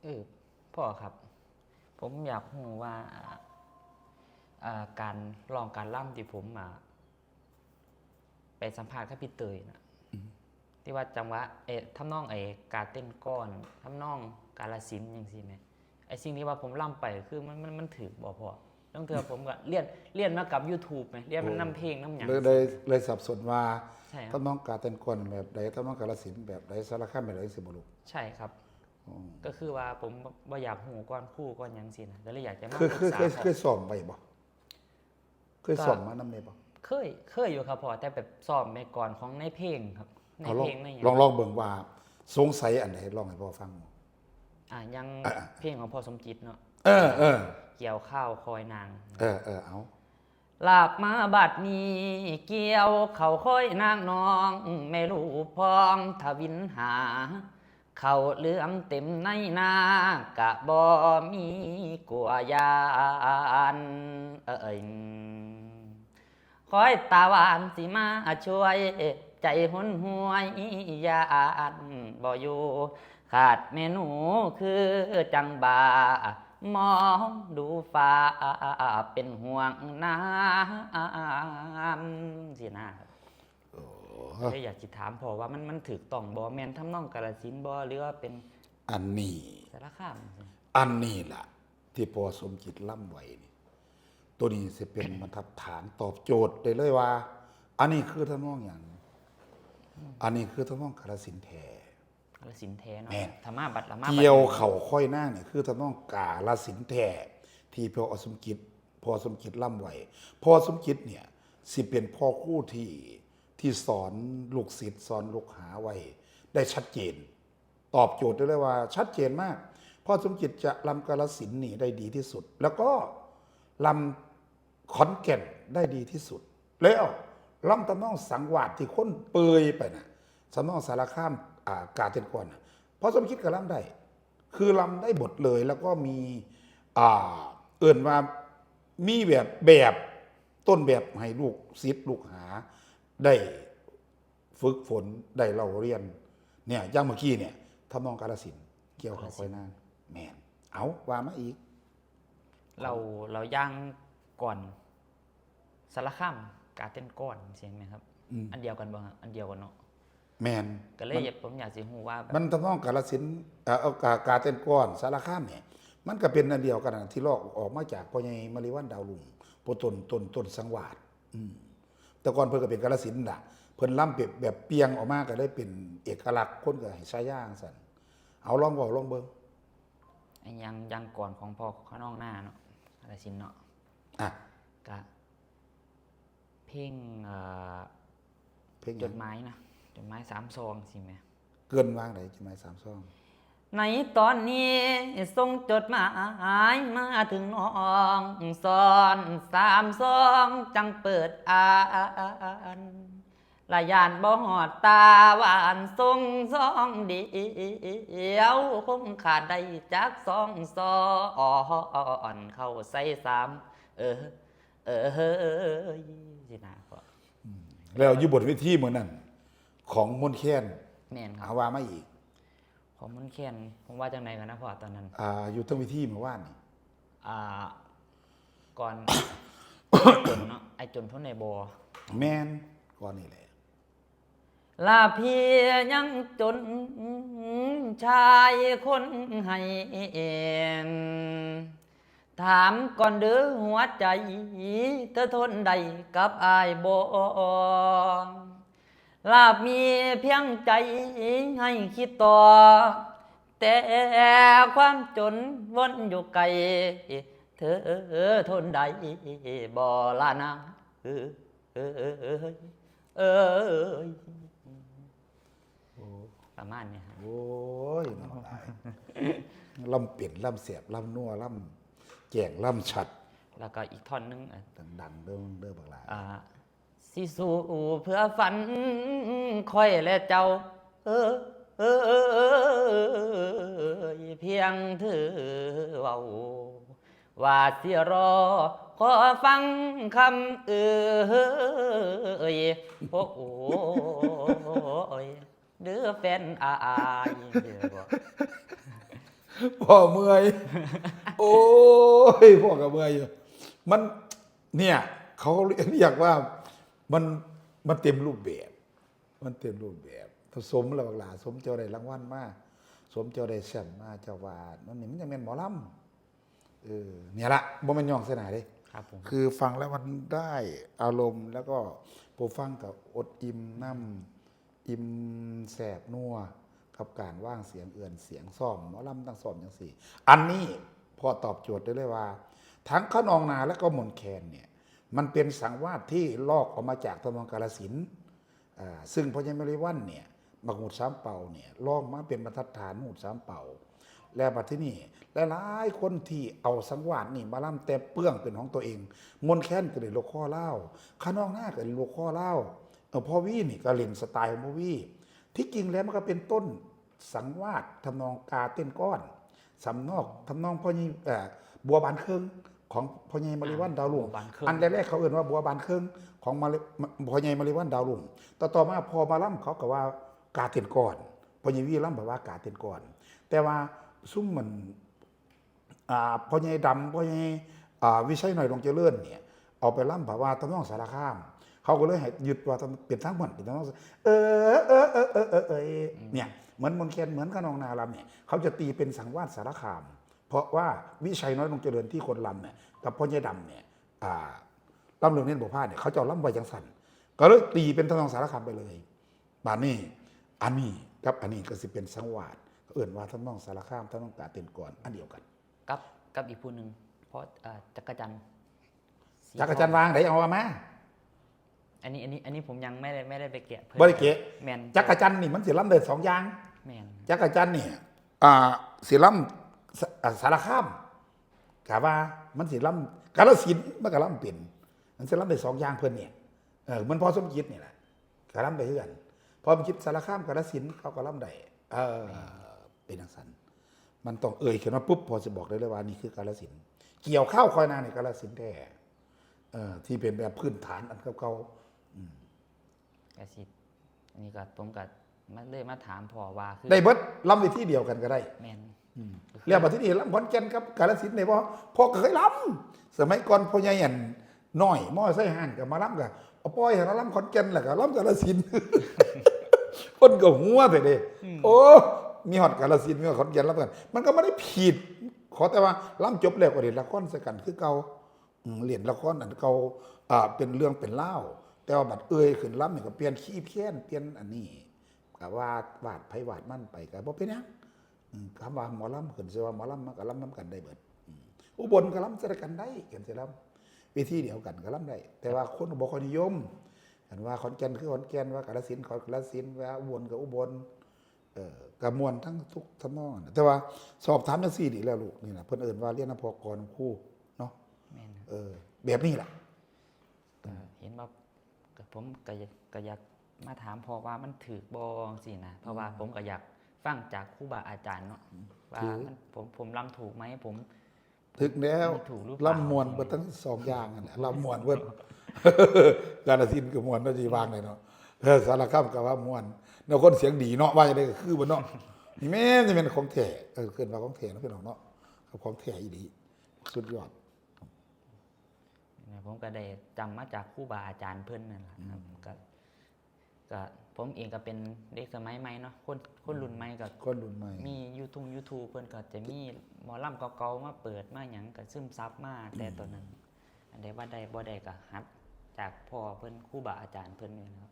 ເອີ ພໍ່ຄັບ ຜົມຢາກຮູ້ວ່າ ເອີ ການຮ້ອງການລຳທີ່ຜົມ ອ່າ ໄປສຳພາດກັບພີ່ເຕີຍນະ ອືມ ທີ່ວ່າຈັງຫວະ ເອີ ທຳນອງໄອ້ກາເຕັ້ນກ້ອນ ທຳນອງກາລະສິນຈັ່ງຊີ້ແມ ໄອ້ສິ່ງທີ່ວ່າຜົມລຳໄປ ຄືມັນ ມັນ ມັນຖືກບໍ່ພໍ່? ລາງເທື່ອຜົມກໍລຽນ ລຽນມາກັບ YouTube ແມ ລຽນມານຳເພງນຳຫຍັງ ເລີຍ ເລີຍ ເລີຍສັບສົນວ່າ ໃຊ່ ທຳນອງກາເຕັ້ນກ້ອນແບບໃດ ທຳນອງກາລະສິນແບບໃດ ສາລະຄາມແບບໃດ ຈັ່ງຊີ້ບໍ່ລູກ? ໃຊ່ຄັບ ອໍ ກໍຄືວ່າຜົມບໍ່ ບໍ່ຢາກຮູ້ກ່ອນຄູກ່ອນຫຍັງຊີ້ນະ ກໍເລີຍຢາກຈະມາ ເຄີຍ ເຄີຍ ປຶກສາ ເຄີຍ ພໍ່ ເຄີຍຊ້ອມໄວ້ບໍ່? ເຄີຍຊ້ອມມານຳແດ່ບໍ່? ເຄີຍ ເຄີຍຢູ່ຄັບພໍ່ ແຕ່ແບບຊ້ອມແມ່ກອນຂອງໃນເພງຄັບ ໃນເພງໃນຫຍັງ ລອງ ລອງເບິ່ງວ່າສົງໄສອັນໃດ ລອງໃຫ້ພໍ່ຟັງ. ອ່າ ຢ່າງ ເອີ ເພງຂອງພໍ່ສົມຈິດເນາະ ເອີ ເອີ ກ່ຽວເຂົ້າຄອຍນາງ ເອີ ເອີ ເອົາ ລາບມາບັດນີ້ ກ່ຽວເຂົ້າຄອຍນາງນ້ອງ ແມ່ລູກພ້ອງທະວິນຫາ ເຂົ້າເຫຼືອມເຕັມໃນນາ ກະບໍ່ມີກົວຢ້ານ ເອີຍ ຄອຍຕາຫວານຊິມາຊ່ວຍ ໃຈຫົນຫວຍຢ້ານບໍ່ຢູ່ ຂາດແມ່ໜູຄືຈັ່ງບ້າ ມອງດູຟ້າເປັນຫ່ວງນຳ ຊີ້ນະ. ໂອ້ ເລີຍຢາກຊິຖາມພໍ່ວ່າມັນ ມັນຖືກຕ້ອງບໍ່? ແມ່ນທຳນອງກາລະສິນບໍ່ ຫຼືວ່າເປັນ ອັນນີ້ ສາລະຄາມ? ອັນນີ້ລະ ທີ່ພໍ່ສົມຈິດລຳໄວ້ນີ້ ໂຕນີ້ຊິເປັນບັນທັດຖານຕອບໂຈດໄດ້ເລີຍວ່າ ອັນນີ້ຄືທຳນອງຫຍັງ ອັນນີ້ຄືທຳນອງກາລະສິນແທ້ ກາລະສິນແທ້ເນາະ ແມ່ນ ຖ້າມາບັດລະມາ ກ່ຽວເຂົ້າຄອຍນາງນີ້ ຄືທຳນອງກາລະສິນແທ້ ທີ່ພໍ່ສົມຈິດ ພໍ່ສົມຈິດລຳໄວ້. ພໍ່ສົມຈິດເນ່ຍ ຊິເປັນພໍ່ຄູທີ່ ທີ່ສອນລູກສິດ ສອນລູກຫາໄວ້ໄດ້ຊັດເຈນ ຕອບໂຈດໄດ້ເລີຍວ່າຊັດເຈນມາກ ພໍ່ສົມຈິດຈະລຳກາລະສິນນີ້ໄດ້ດີທີ່ສຸດ ແລ້ວກໍລຳຂອນແກ່ນໄດ້ດີທີ່ສຸດ ແລ້ວລຳທຳນອງສັງວາດທີ່ຄົນເປີຍໄປນະ ທຳນອງສາລະຄາມ ອ່າ ກາເຕັ້ນກ້ອນນະ ພໍ່ສົມຈິດກໍລຳໄດ້ ຄືລຳໄດ້ໝົດເລີຍ ແລ້ວກໍມີ ອ່າ ເອີ້ນວ່າມີແບບ ແບບ ຕົ້ນແບບໃຫ້ລູກສິດລູກຫາໄດ້ ຝຶກຝົນໄດ້ເລົ່າຮຽນ ເນ່ຍ ຢ່າງເມື່ອກີ້ເນ່ຍ ທຳນອງກາລະສິນ ກ່ຽວເຂົ້າຄອຍນາງ ແມ່ນ ເອົາ ວ່າມາອີກ ລາວ ລາວຢ່າງກ່ອນສາລະຄາມ ກາເຕັ້ນກ້ອນ ຈັ່ງຊີ້ແມ່ນບໍ່? ອືມ ອັນດຽວກັນບໍ່? ອັນດຽວກັນເນາະ ແມ່ນ ກໍເລີຍ ມັນ ຢາກ ຜົມຢາກຊິຮູ້ວ່າແບບ ມັນທຳນອງກາລະສິນ ເອີ ເອົາ ກາ ກາເຕັ້ນກ້ອນ ສາລະຄາມນີ້ ມັນກໍເປັນອັນດຽວກັນນະ ທີ່ລອກອອກມາຈາກພໍ່ໃຫຍ່ມະລິວັນ ດາວລຸງ ໂພ ຕົ້ນ ຕົ້ນ ຕົ້ນສັງວາດ ອືມ ແຕ່ກ່ອນເພິ່ນກໍເປັນກາລະສິນລະ ເພິ່ນລຳແບບ ແບບປ່ຽງອອກມາ ກໍເລີຍເປັນເອກະລັກ ຄົນກໍໃຫ້ສາຍາຈັ່ງຊັ້ນ. ເອົາ ລອງເວົ້າລອງເບິ່ງ ອັນຢ່າງ ຢ່າງກ່ອນຂອງພໍ່ຂະນອງນາເນາະ ກາລະສິນເນາະ ອ່ະ ກະເພງ ເອີ ເພງຫຍັງ? ຈົດໝາຍນະ ຈົດໝາຍສາມຊອງຊີ້ແມ່ ເກີ່ນວ່າໃດ ຈົດໝາຍສາມຊອງ? ໃນຕອນນີ້ສົ່ງຈົດໝາຍມາເຖິງນ້ອງ ຊ້ອນສາມຊອງຈັ່ງເປີດອ່ານ ລະຢ້ານບໍ່ຮອດຕາຫວານ ສົ່ງຊອງດຽວ ຄົງຂາດໄດ້ຈັກສອງຊ້ອນ ເຂົ້າໃສ່ສາມ ເອີ ເອີຍ ຊີ້ນະພໍ່. ອືມ ແລ້ວຢູ່ບົນເວທີມື້ນັ້ນ ຂອງມົນແຄນ ແມ່ນຄັບ ເອົາວ່າມາອີກ ຂອງມົນແຄນ ຜົມວ່າຈັ່ງໃດກັນນະພໍ່ຕອນນັ້ນ? ອ່າ ຢູ່ເທິງເວທີມື້ວານນີ້ ອ່າ ກ່ອນ ອ້າຍຈົນເນາະ ອ້າຍຈົນທົນໄດ້ບໍ່? ແມ່ນ ກ່ອນນີ້ແຫຼະ. ລະພີ່ຍັງຈົນ ຊາຍຄົນໃຫ້ ຖາມກ່ອນເດີຫົວໃຈ ເທີທົນໄດ້ກັບອ້າຍບໍ່? ລາບມີພຽງໃຈໃຫ້ຄິດຕໍ່ ແຕ່ຄວາມຈົນວົນຢູ່ໄກ ເທີທົນໄດ້ບໍ່ລະນາງເອີຍ ເອີຍ ເອີຍ ເອີຍ ໂອ້ ປະມານນີ້. ໂອ້ຍ ເນາະ ຫຼາຍ ລຳເປັນ ລຳແສບ ລຳນົວ ລຳແຈ້ງ ລຳຊັດ ແລ້ວກໍອີກທ່ອນໜຶ່ງ ເອີ ດັງໆ ເດີ ເດີບັກຫຼ້າ ອ່າ ຊິສູ້ເພື່ອຝັນຂ້ອຍແລະເຈົ້າ ເອີຍ ພຽງເທີເວົ້າ ວ່າຊິລໍຂໍຟັງຄຳເອີຍ ໂອ້ຍ ເດີແຟນອ້າຍ ເດີບໍ່? ພໍ່ເມື່ອຍ ໂອ້ຍ ພໍ່ກໍເມື່ອຍຢູ່ ມັນ ເນ່ຍ ເຂົາຮຽກວ່າ ມັນ ມັນເຕັມຮູບແບບ ມັນເຕັມຮູບແບບ ສົມແລ້ວບັກຫຼ້າ ສົມເຈົ້າໄດ້ລາງວັນມາ ສົມເຈົ້າໄດ້ແຊ້ມມາ ເຈົ້າວ່າ ມັນນີ້ມັນຍັງແມ່ນໝໍລຳ ເອີ ນີ້ລະ ບໍ່ແມ່ນຍ້ອງໃສ່ໜ້າເດ້ ຄັບຜົມ ຄືຟັງແລ້ວມັນໄດ້ອາລົມ ແລ້ວກໍຜູ້ຟັງກໍອົດອີ່ມນ້ຳ ອີ່ມແຊບນົວກັບການວາງສຽງເອື້ອນສຽງ ຊ້ອມໝໍລຳ ທັງຊ້ອມຈັ່ງຊີ້ ອັນນີ້ພໍຕອບໂຈດໄດ້ເລີຍວ່າ ທັງຄະນອງນາ ແລະກໍມົນແຄນເນ່ຍ ມັນເປັນສັງວາດທີ່ລອກອອກມາຈາກທຳນອງກາລະສິນ ເອີ ຊຶ່ງພໍ່ໃຫຍ່ມາລິວັນເນ່ຍ ບັກຫູດສາມເປົາເນ່ຍ ລອງມາເປັນບັນທັດຖານຫູດສາມເປົາ ແລ້ວບັດທີນີ້ ຫຼາຍໆຄົນທີ່ເອົາສັງວາດນີ້ມາລຳແຕ່ເປື້ອງເປັນຂອງຕົວເອງ ມົນແຄນກໍເລີຍລູກຄໍລາວ ຄະນອງນາກໍເລີຍລູກຄໍລາວ ເອີ ພໍ່ວີນີ້ກໍຫຼິ້ນສະໄຕຂອງພໍ່ວີ ທີ່ຈິງແລ້ວມັນກໍເປັນຕົ້ນສັງວາດທຳນອງກາເຕັ້ນກ້ອນ ສຳນອກ ທຳນອງພໍ່ໃຫຍ່ ເອີ ບົວບານເຄິ່ງ ຂອງພໍ່ໃຫຍ່ມາລິວັນ ອ່າ ດາວລຸງ ບົວບານເຄິ່ງ ອັນແລກໆເຂົາເອີ້ນວ່າບົວບານເຄິ່ງ ຂອງມາລິ ມ- ພໍ່ໃຫຍ່ມາລິວັນ ດາວລຸງ ຕໍ່ໆມາພໍມາລຳເຂົາກໍວ່າກາເຕັ້ນກ້ອນ ພໍ່ໃຫຍ່ວີລຳເພິ່ນວ່າກາເຕັ້ນກ້ອນ ແຕ່ວ່າຊຸມມັນ ອ່າ ພໍ່ໃຫຍ່ດຳ ພໍ່ໃຫຍ່ ອ່າ ວິໄຊນ້ອຍ ດວງຈະເລີນ ເນ່ຍ ເອົາໄປລຳເພິ່ນວ່າທຳນອງສາລະຄາມ ເຂົາກໍເລີຍໃຫ້ຍຶດວ່າເປັນທາງມ່ວນ ເປັນທຳນອງ ເອີ ເອີ ເອີ ເອີ ເອີ ເອີ ອືມ ເນ່ຍ ເໝືອນມົນແຄນ ເໝືອນຄະນອງນາລຳເນ່ຍ ເຂົາຈະຕີເປັນສັງວາດສາລະຄາມ ເພາະວ່າວິໄຊນ້ອຍ ດວງຈະເລີນ ທີ່ຄົນລຳເນ່ຍ ກັບພໍ່ໃຫຍ່ດຳເນ່ຍ ອ່າ ລຳເລື່ອງເນນບົວພາເນ່ຍ ເຂົາເຈົ້າລຳໄວ້ຈັ່ງຊັ້ນ ກໍເລີຍຕີເປັນທຳນອງສາລະຄາມໄປເລີຍ ບາດນີ້ ອັນນີ້ກັບອັນນີ້ກໍຊິເປັນສັງວາດ ເອີ້ນວ່າທຳນອງສາລະຄາມ ທຳນອງກາເຕັ້ນກ້ອນ ອັນດຽວກັນ ກັບ ກັບອີກຜູ້ໜຶ່ງ ເພາະ ເອີ ຈັກກະຈັນ ສີ ຈັກກະຈັນວ່າຈັ່ງໃດ ເອົາວ່າມາ ອັນນີ້ ອັນນີ້ ອັນນີ້ຜົມຍັງໄມ່ໄດ້ ໄມ່ໄດ້ໄປແກະເພິ່ນ ບໍ່ໄດ້ແກະ ແມ່ນ ຈັກກະຈັນນີ້ມັນຊິລຳໄດ້ສອງຢ່າງ ແມ່ນ ຈັກກະຈັນນີ້ ອ່າ ຊິລຳ ສ- ອ່າ ສາລະຄາມ ກະວ່າມັນຊິລຳ ກາລະສິນ ມັນກະລຳເປັນ ມັນຊິລຳໄດ້ສອງຢ່າງເພິ່ນນີ້ ເອີ ມັນພໍ່ສົມຈິດນີ້ແຫຼະ ກະລຳໄດ້ຄືກັນ ພໍ່ສົມຈິດ ສາລະຄາມ ກາລະສິນ ເຂົາກໍລຳໄດ້ ເອີ ເປັນຈັ່ງຊັ້ນ ມັນຕ້ອງເອີ່ຍຂຶ້ນມາປຸບ ພໍຊິບອກໄດ້ເລີຍວ່ານີ້ຄືກາລະສິນ ກ່ຽວຄາວຂ້ອຍນານີ້ກາລະສິນແທ້ ເອີ ທີ່ເປັນແບບພື້ນຖານອັນເກົ່າໆ ອືມ ກະຊິ ອັນນີ້ກໍ ຜົມກໍມາ ເລີຍມາຖາມພໍ່ວ່າ ຄື ໄດ້ເບິດ ລຳວິທີດຽວກັນກໍໄດ້ ແມ່ນ ອືມ ແລ້ວບັດທີນີ້ລຳຂອນແກ່ນກັບກາລະສິນໄດ້ບໍ່ ພໍ່ກໍເຄີຍລຳ ສະໄໝກ່ອນພໍ່ໃຫຍ່ອັນນ້ອຍ ມໍໄຊຮ້ານກໍມາລຳ ກໍເອົາປ່ອຍໃຫ້ລາລຳຂອນແກ່ນ ແລ້ວກໍລຳກາລະສິນ ເພິ່ນກໍຫົວແທ້ເດ້ ອືມ ໂອ້ ມີຮອດກາລະສິນ ມີຮອດຂອນແກ່ນລຳກັນ ມັນກໍບໍ່ໄດ້ຜິດ ຂໍແຕ່ວ່າລຳຈົບແລ້ວກໍເຫຼັ້ນລະຄອນໃສ່ກັນຄືເກົ່າ ອືມ ເຫຼັ້ນລະຄອນອັນເກົ່າ ອ່າ ເປັນເລື່ອງເປັນລາວ ແຕ່ວ່າບັດເອີ່ຍຂຶ້ນລຳນີ້ກໍປ່ຽນຄີ່ແຄນ ປ່ຽນອັນນີ້ ກໍວ່າວາດໃຜວາດມັນໄປກໍບໍ່ເປັນຫຍັງ ອືມ ຄຳວ່າໝໍລຳຂຶ້ນຊື່ວ່າໝໍລຳ ມັນກໍລຳນຳກັນໄດ້ເບິດ ອືມ ອຸບົນກໍລຳໃສ່ກັນໄດ້ ກັນຊິລຳ ເວທີດຽວກັນກໍລຳໄດ້ ແຕ່ວ່າຄົນບໍ່ຄ່ອຍນິຍົມ ຄັນວ່າຂອນແກ່ນຄືຂອນແກ່ນ ວ່າກາລະສິນກໍກາລະສິນ ວ່າອຸບົນກໍອຸບົນ ເອີ ກໍມ່ວນທັງທຸກທຳນອງນັ້ນແຫຼະ ແຕ່ວ່າສອບຖາມຈັ່ງຊີ້ນີ້ແຫຼະລູກ ນີ້ລະ ເພິ່ນເອີ້ນວ່າຮຽນນຳພໍ່ກ່ອນນຳຄູເນາະ ແມ່ນ ເອີ ແບບນີ້ລະ ເອີ ເຫັນວ່າ ກໍ ຜົມກໍ ກໍຢາກມາຖາມພໍ່ວ່າມັນຖືກບໍ່ ຈັ່ງຊີ້ນະ ເພາະວ່າ ອືມ ຜົມກໍຢາກຟັງຈາກຄູບາອາຈານເນາະ ອືມ ວ່າ ຖືກ ມັນ ຜົມ ຜົມລຳຖືກໄໝ ຜົມ ຖືກແລ້ວ ລຳມ່ວນເບິດທັງສອງຢ່າງຫັ້ນແຫຼະ ລຳມ່ວນເບິດ ກາລະສິນກໍມ່ວນເນາະ ຊິວ່າໄງເນາະ ເອີ ສາລະຄາມກໍວ່າມ່ວນ ແນວຄົນສຽງດີເນາະ ວ່າຈັ່ງໃດກໍຄືເບິດເນາະ ນີ້ແມ່ນ ນີ້ແມ່ນຂອງແທ້ ເອີ ເອີ້ນວ່າຂອງແທ້ເນາະ ພີ່ນ້ອງເນາະ ຂອງແທ້ອີ່ຫຼີ ສຸດຍອດ ນີ້ ຜົມກໍໄດ້ຈຳມາຈາກຄູບາອາຈານເພິ່ນນັ້ນລະ ອືມ ກໍ ກໍ ຜົມເອງກໍເປັນເດັກສະໄໝໃໝ່ເນາະ ຄົນ ຄົນລຸ້ນໃໝ່ກໍ ຄົນລຸ້ນໃໝ່ ມີຢູທູບ ຢູທູບ ເພິ່ນກໍຈະມີໝໍລຳເກົ່າໆມາເປີດມາຫຍັງ ກໍຊຶມຊັບມາແຕ່ ອືມ ຕອນນັ້ນ ອັນໃດວ່າໄດ້ບໍ່ໄດ້ກໍຫັດຈາກພໍ່ເພິ່ນ ຄູບາອາຈານເພິ່ນນີ້ແຫຼະເນາະ